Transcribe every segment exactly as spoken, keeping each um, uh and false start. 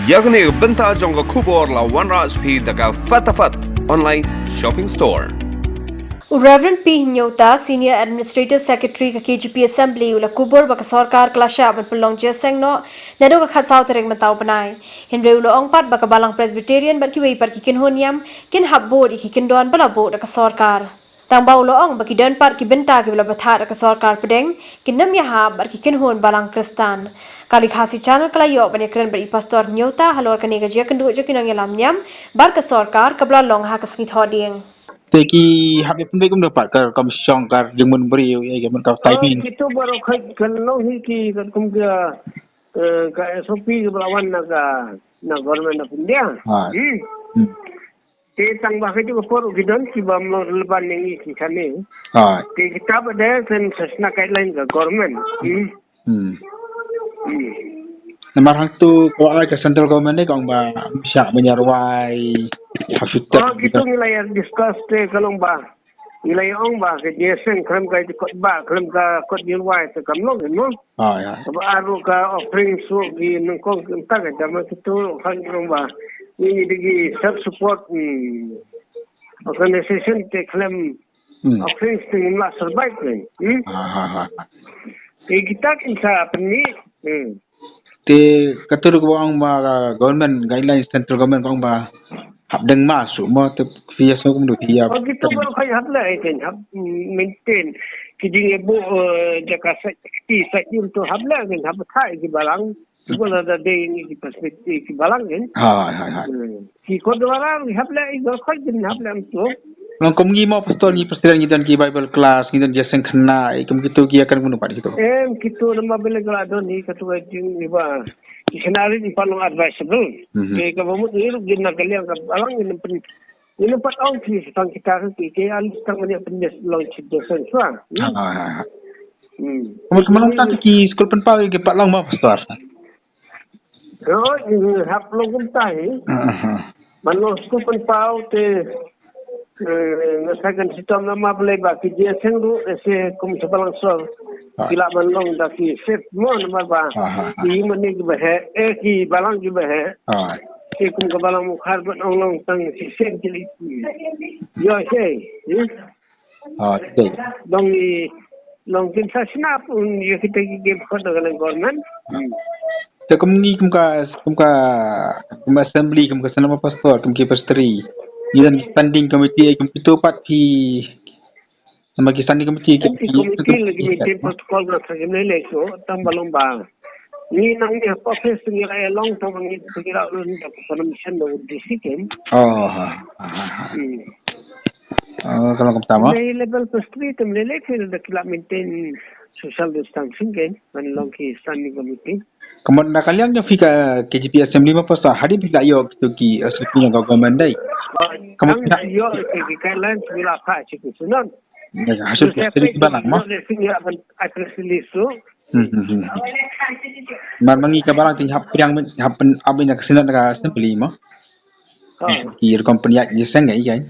Ïa kane ka bynta jong ka khubor la wanrah sha phi da ka Fatafat Online Shopping Store. U Reverend P Hynñiewta, Senior Administrative Secretary ka K J P Assembly, u la kubur ba ka sorkar ka la shah ban pynlong jingïaseng noh naduh ka khatsaw tarik mynta u bnai. Hynrei u la ong pat ba ka Balang Presbyterian bad kiwei pat ki kynhun niam kin hap bud ïa ki kyndon ba la buh da ka sorkar. Tang ba u la ong ba ki don pat ki bynta kiba la bthah da ka sorkar pdeng, kin ym ïahap bad ki kynhun Balang Khristan. Kali Khasi Channel ka la ïoh ban ïakren bad i Pastor Hynñiewta halor kane ka jingïakynduh jong ki nongïalam niam bad ka sorkar kaba la long ha ka sngi Thohdieng. Te ki hap ïa pynbeit kumno pat ka rukom shong, ka jingmut briew, ïa ka mut ka timing. Kito baroh ka kan long hi ki katkum ka, eh, ka S O P kaba la wan na ka, na Government of India. Ha. Hmm. Hmm. Te tang ba ka juh ka por ki don kiba ym long relevant ïa ngi ki kane. Ha. Te kita ba dei kan sa shna guideline ka government. Hmm. Hmm. Hmm. Namar hangto ka, ka central government ne ka ong ba ym shah ban ïa rwai ha future. Oh, kito ngi la ïa discuss te ka long ba ngi la ïa ong ba ka jingïaseng khlem ka kot ba, khlem ka kot jingïarwai te kam long, no? Ah, ïa. Kaba ar ruh ka offering shuh ki nyngkong, kata ka jama kito, kan ong ba ngi dei ki self support, hmm, organization te khlem, hmm, offering te ngim lah survive, kan? Hmm? Ha, ha, ha. Te kita kin sa pynmih. Hmm. Te kato ruh kaba ong ba ka government guidelines, central government ka ong ba hap deng mask ruh mo, te phi ïa sngew kumno, phi ïa... Oh, kito baroh ka hap leh, kan hap, mm, maintain. Ki jingïabuh, eh, jaka sait, ki sait ïum to hap leh, kan hap thah ki balang. Ki balang da dei ngi ki perspective ki balang, kan. Ha, ha, ha. Hmm. Ki kot dwara ngi hap leh, i baroh ka jin hap leh to. Long kum ngi mo pastor, ngi Presbyterian, ngi don ki Bible class, ngi don jingïaseng khynnah, i kum kito ki ïa kan kumno pat kito? Em, kito namar ba leh ka la don hi kato ka jing, i ba ki khynnah rit pat long advisable. Mhm. Te kaba mut ngi ruh jin na ka liang ka balang ngi nym pyn, ngi nym pat ong ki tang kita ki, ki alu tang ngi pynjah long ki dosen shuwa. Hmm. Ha, ha, ha. Hmm. Kumno, kumno tang ki skul pynpaw ki pat long mo pastor? Hooid, hap long kumta hi. Aha. Ban long skul pynpaw te, eh, nga sa kan shitom namar balei ba ki jingïaseng ruh, eh, se kum sa balang sor. Ah. Ki lah ban long da ki safe mo namar ba. Aha. Ki ïing mane kiba heh, eh, ki balang kiba heh. Ah. Se kum ka Balang Mawkhar ban ong long tang shisien ki leit. Ïoh se, eh? Ah, okay. Dong i, dong kin sa sngap un ïa kita ki game khot da ka government. Hmm. Te kum ngi kum ka, kum ka, kum assembly, kum ka Synod Pastor, kum ki pastor, ngi don standing committee, kum kito pat ki, namar ki standing committee ki, ki committee lagi maintain protocol na sa kim lei lei so, tang ba long ba. Ngi nang ngi ha office ngi la ïa long tang ba ngi ngi la long da permission da D C kan. Oh, ha, ha, ha, ha. Hmm. Oh, ka long kumta mo? Lei level first three tem lei lei ki da ki la maintain social distancing kan, ban long ki standing committee. Ka mut na ka liang jong phi ka K J P Assembly mo pastor, hadien phi la ïoh kito ki, eh, sukni jong ka government dei? Oh, ka mut phi la ïoh ki, ki guidelines ngi la phah sha ki Synod. Ïa, ha shu ki, ha shu ki balang mo? Ïoh le sing ïa ban ai press release tu. Hmm, hmm, hmm. Mar ma ngi ka balang te ngi hap pdiang, ngi hap pyn ap ïa ka Synod ka Assembly mo. Oh. Ki rukom pynïaid ïaseng ngi ïa.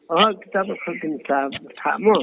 Oh, kita ba khot kita ba mo.